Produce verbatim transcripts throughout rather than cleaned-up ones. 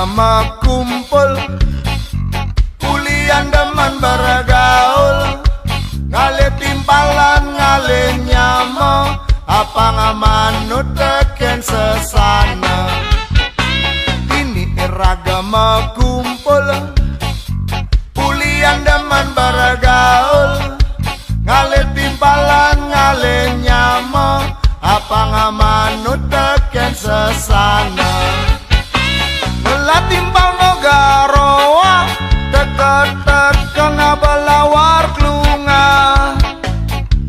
Makumpul, ulian demen bergaul, ngalih timpalan, ngalih nyama, apang manut tekén sesana. Ini raga makumpul, ulian demen bergaul, ngalih timpalan, ngalih nyama, apang manut tekén sesana. Ngelah timpal Nogaroa, teka-teka ngaba lawar klunga.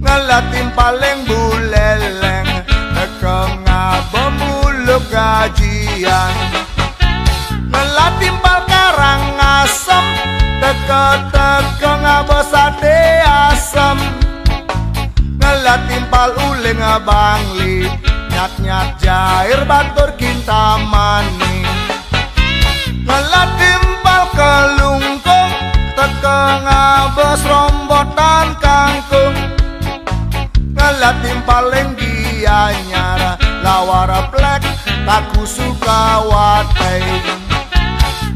Ngelah timpal Leng Buleleng, teka ngaba muluk gajian. Ngelah timpal Karangasem, teka-teka ngaba sate asem. Ngelah timpal Uling Bangli, nyat-nyat Jair Batur Kintamani. Ngelah timpal Klungkung, teka ngaba serombotan kangkung. Ngelah timpal Leng Gianyar, lawar plek taku Sukawati.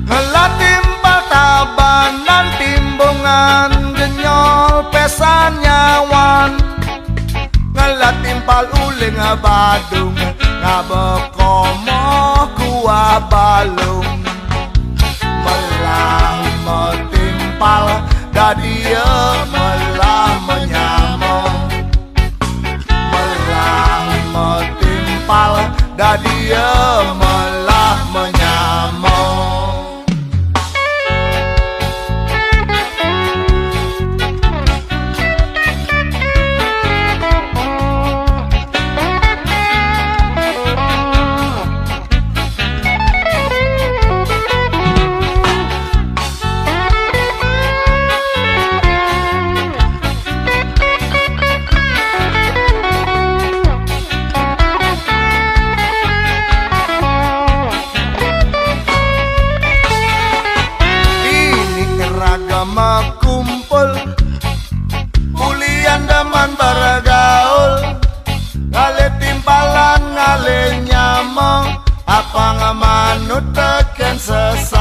Ngelah timpal Tabanan, Timbungan, Genyol, Pesan, Nyawan. Ngelah timpal Uling Badung, ngaba komoh kuah balung. Melah matimpal, dadi melah menyama. Melah matimpal, dadi melah menyama. Ini raga makumpul, ulian demen bergaul, ngalih timpalan, ngalih nyama, apang manut tekén sesana.